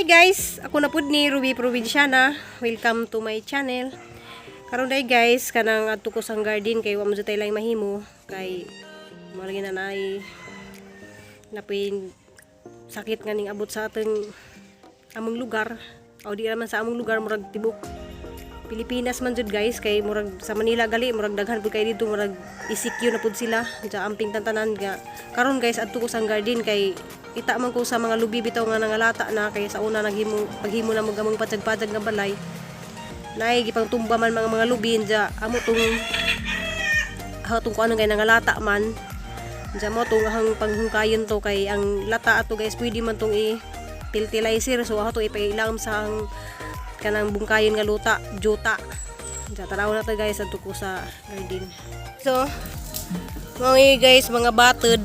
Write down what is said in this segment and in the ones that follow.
Hi guys, ako na pud ni Ruby Provinciana. Welcome to my channel. Karon day guys, kanang adto ko sang garden kay wa mo jud tay laing mahimo kay mao lagi na naay napin sakit nga ning abot sa atong among lugar. O di naman sa among lugar, murag tibok Pilipinas man jud guys, kay murag sa Manila gali murag daghan pud kay dito, murag ECQ na pud sila sa amping tantanan nga. Karon guys, adto ko sang garden kay kita man ko sa mga lubi bitaw nga nangalata na, kay sa una naghimo paghimo na mo gamong patsag-patsag nga balay, naay gipang tumba man mga lubi dya amo tong hatong kuano kay nangalata man dya mo tong ahang panghungkayon to, kay ang lata ato guys pwede man tong i fertilizer, so ato ipailam sa ang kanang bungkayon nga luta juta dya. Tanaw na to guys, adto ko sa garden. So mga guys, mga batod.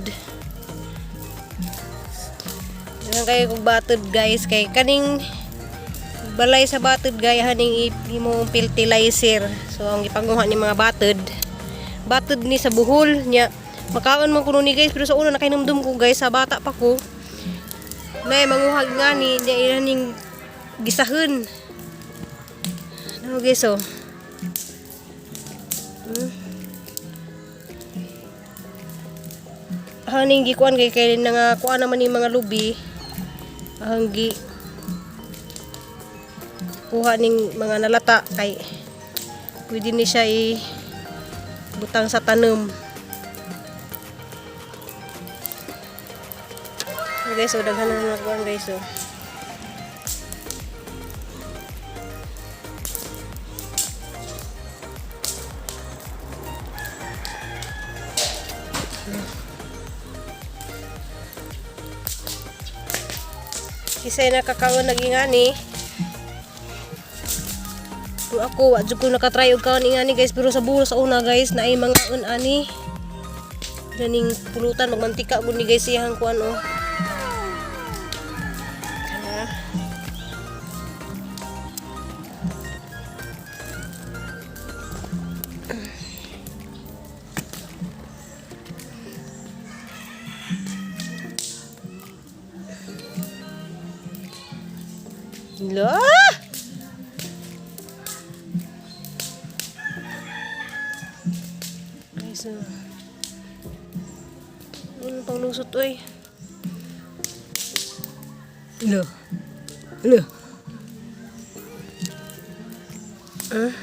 Daghan kayo kog batod guys, kay kaning balay sa batod gaya haning imong fertilizer. So ang gipanguha ni mga batod. Batod ni sa buhol nya. Makaon man kuno ni guys, pero sa una nakahinumdum ko guys sa bata pa ko. Nay manguhag nga ni nya ila ning gisahon. Ano guys, oh. Haning gikuan kay kay nga kuan naman ni mga lubi. Ang gi kuha ning mga nalata kay pwede ni siya i butang sa tanom. Okay guys, so daghan na mga kuan guys, oh. Kisay nakakaon nagingani. Pero ako, wa jud ko nakatry og kaon ingani guys, pero sa bulo sa una guys, naay mga ani. Ganing pulutan magmantika gud ni guys iyang kuan oh. Kana. La! Guys, oh. Ano pang lusot, oy? Lo. Lo. Ah.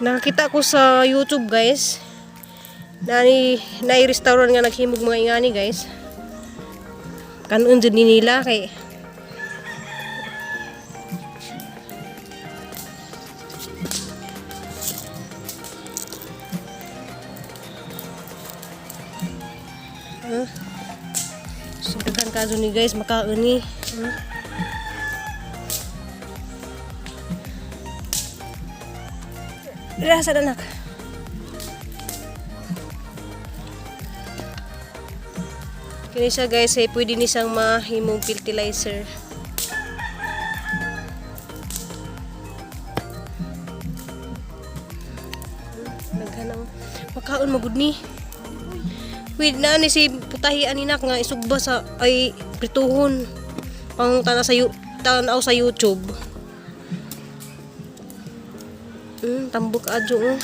Nakakita ko sa YouTube guys. Nani nai restaurant nga naghimog mga ingani guys. Kanon jud ni nila kay Ah. So daghan kaso ni guys makaon ni. Ah. Rasa anak. Kini siya guys ay pwede ni siyang mahimong fertilizer. Daghan ang makaon magud ni. Wait na ni si putahi aninak nga isugba sa ay prituhon. Pang tanaw sa tanaw sa YouTube. Tambok adyo oh.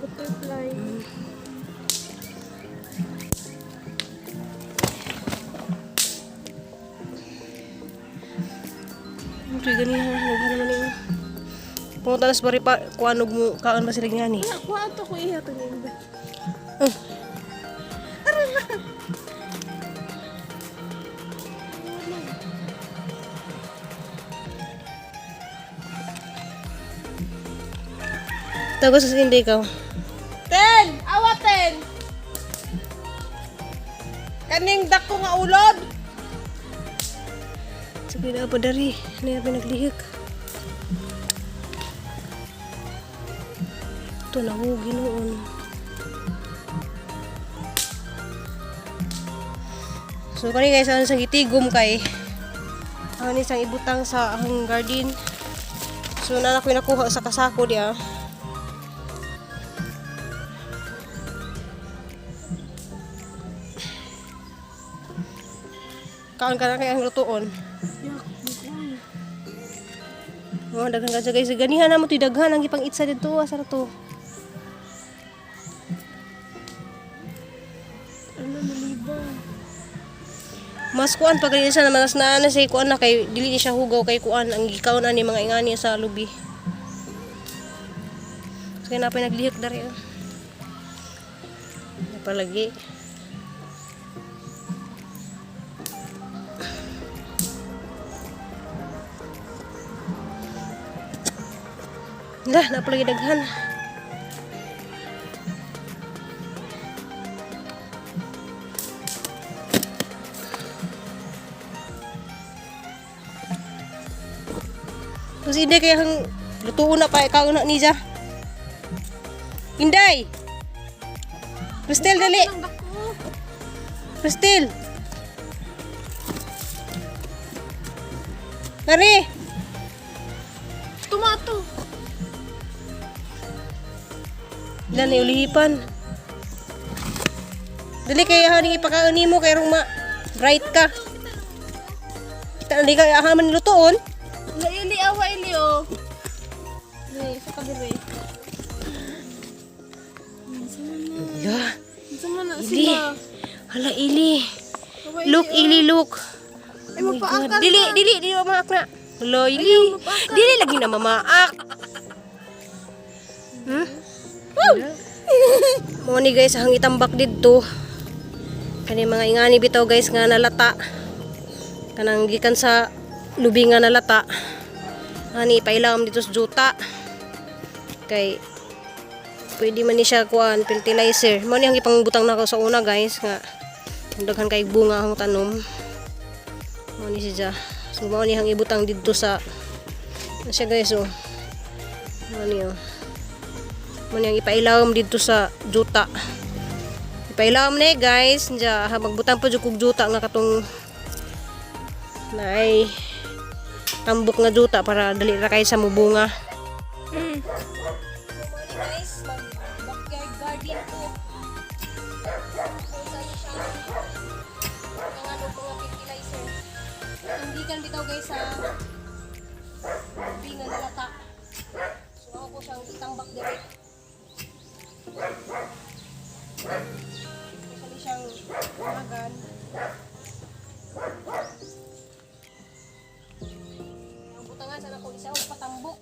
Butterfly. Ang tuy gani ha, naghan naman ni. Pumunta na sa bari pa kuan og mo kaon ba sila ngani. Nakuha to ko iya to ni ba. Oh. Tago sa hindi ikaw. Ten! Awa ten! Kaning dako nga ulod. Sabi na pa dari, na pinaglihik. Ito na ho, ginoon. So kani guys, ano sang gitigom kay ano isang ibutang sa ahong garden. So na ako nakuha sa kasako diya. Kaon ka na kay ang lutuon. Yak, bukoy. Oh, daghan ka siya guys. Ganihan na mo to daghan ang ipang itsa dito asa ra to. Ano, naliba. Mas kuan pa gani siya na mas naa na siya kuan na kay dili ni siya hugaw kay kuan ang gikaon ani mga ingani sa lubi. So, kaya napay naglihok dari oh. Napalagi. Lah, napalagi daghan. Tapos hindi kaya hang lutuon na pa ikaw na niya. Inday! Cristel, dali! Ang dako. Cristel! Mari! Tomato. Ilan na ulihipan. Dali kaya haning ipakaon nimo kay rong ma bright ka. Kita dali kay aha man lutuon. Naili, awa, ili, oh. Ni, sa kabiri. Hala, Unsa man na Ili. sila? Hala ili. Awa, ili, Look oh. ili look. Ay, Oh my mapaakal God. Dili na. dili dili mamaak na. Hala ili. Dili lagi na mamaak. Mo ni guys ang itambak didto. Kani mga ingani bitaw guys nga nalata. Kanang gikan sa lubi nga nalata. Ani ipailam dito sa juta. Kay pwede man ni siya kuan fertilizer. Mo ni ang ipangbutang nako sa una guys nga daghan kay bunga ang tanom. Mo ni siya. So mao ni ang ibutang didto sa ano siya guys oh. Mo ni oh. Mo ni ang ipailawom didto sa juta. Ipailawom na eh, guys. Diya, ha, magbutang pa jud kog juta nga katong naay tambok nga juta para dali ra kay sa mubunga. So, mo ni guys, mag backyard garden ko. Kung saan siya ang ano mga fertilizer. Hindi bitaw guys sa lubi nga nalata. So ako ko siyang itambak direct. Actually siyang umagan. Ang butangan sana ko isa og patambok.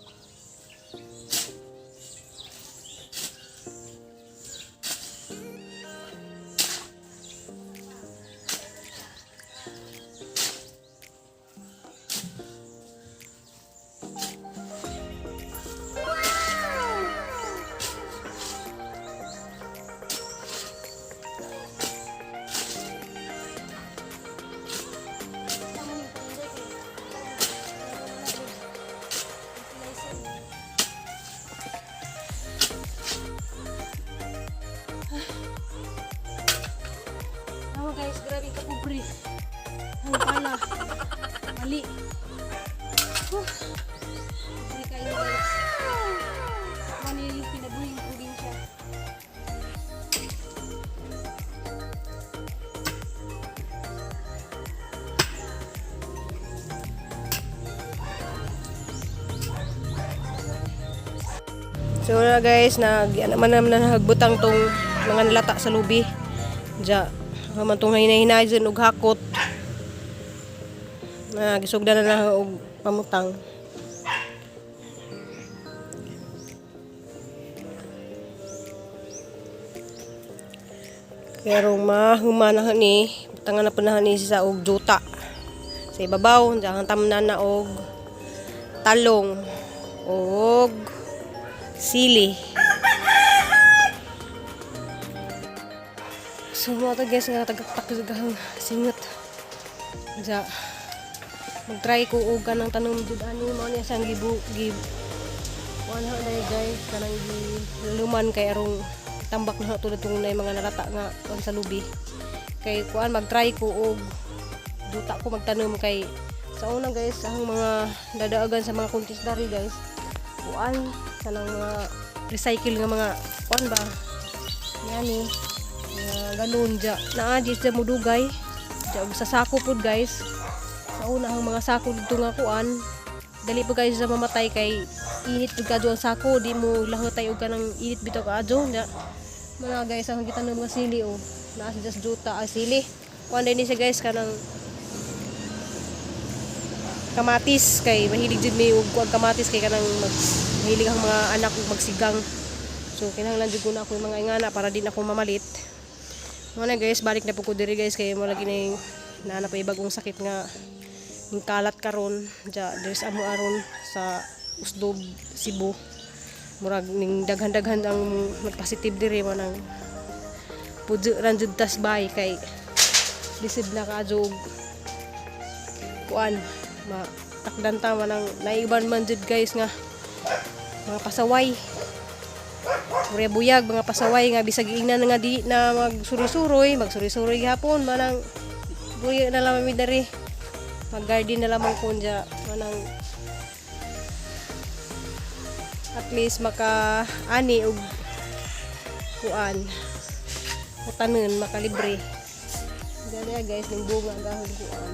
Oh guys, grabe ka pobre. Ang pala. Mali. Huh. Pobre kayo guys. Mali yung kinabuhing probinsya. So na guys, nag ano man naman nagbutang tong mga nalata sa lubi. Diya, man tong hinay-hinay dyan og hakot. Na gisugdan na lang og pamutang. Pero mahumana ni, butangan na po na ni sa og juta. Sa ibabaw, diyan ang tamnan na og talong og sili. So mga to guys, nga tagaktak sa gahang singot. Diya, mag-try ko og kanang tanom jud ani mao niya siyang gibu gib kuan ha na guys kanang gi luman kay arong tambak na tulad tong na mga narata nga kuan sa lubi. Kay kuan mag-try ko og duta ko magtanom kay sa una guys ang mga dadaagan sa mga kuntis dari guys kuan kanang mga recycle nga mga kuan ba yani mga galon dya naa di siya mudugay. Diya, og sa sako pud, guys. Sa una ang mga sako dito nga kuan. Dali po guys sa mamatay kay init pud kadto ang sako, di mo lahotay og kanang init bitaw kaadyo. Nya mga guys, ang kita ng mga sili oh. Naa siya sa juta ah, sili. Kuan din ni siya, guys, kanang kamatis kay mahilig jud mi og kuan kamatis kay kanang mahilig ang mga anak og magsigang. So kinahanglan jud ko na ako yung mga ingana para di na ako mamalit. Mao na, guys, balik na po ko diri, guys, kay mo lagi ning naa na pa bagong sakit nga ning kalat karon ja diri sa amo aron sa Oslob, Cebu. Murag ning daghan-daghan ang nagpositive diri mo nang pudyo ran jud tas bay kay lisod na kaadyo og kuan matakdan ta man ang naiban man jud, guys, nga mga pasaway. Murya buyag, mga pasaway nga bisag ingnan nga di na magsuri-suroy, magsuri-suroy gihapon. Manang buya na lamang mi diri, mag garden na lamang ko dya, manang at least maka ani og kuan utanon, makalibre. Diyan guys, ning bunga gahong kuan.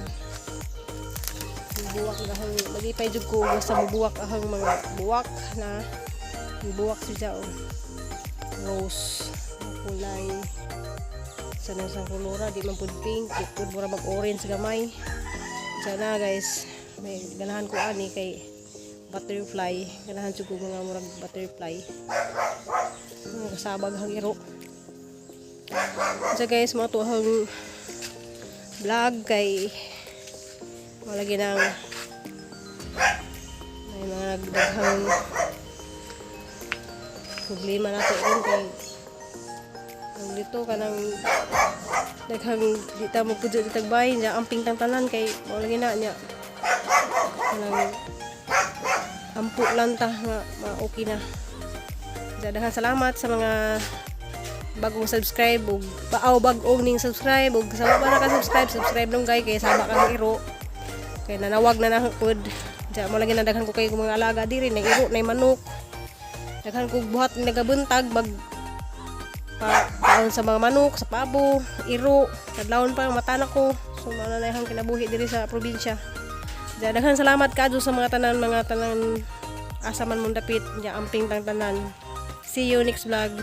Ning buwak gahong malipay jud ko basta mubuwak ahang mga buwak na ning buwak siya oh. Rose na kulay sa nang kulora, di man pud pink, di pud mura mag orange gamay. Sana, guys, may ganahan ko ani kay butterfly. Ganahan jud ko mga murag butterfly. Mga kasabag hang iro. So guys, mga tuhang vlog kay wala ginang may mga nagdaghang problema nato ron kay ang dito kanang daghang di ta mo pudyo di tagbay niya amping tang tanan kay mao lagi na niya kanang ampo lang ta nga ma-okay na. Daghan salamat sa mga bagong subscribe ug baaw bag-ong ning subscribe ug sa wa pa naka-subscribe, subscribe nung guys kay saba kang iro kay nanawag na na pud. Diya mo lagi na daghan ko kay mga alaga diri na iro na manok. Daghan ko buhat nagabuntag mag pa paon sa mga manok, sa pabo, iro, kadlawon pa mata na ko. So mao na ang kinabuhi diri sa probinsya. Diya, daghan salamat kaadyo sa mga tanan asa man mong dapit. Diya, amping tang tanan. See you next vlog.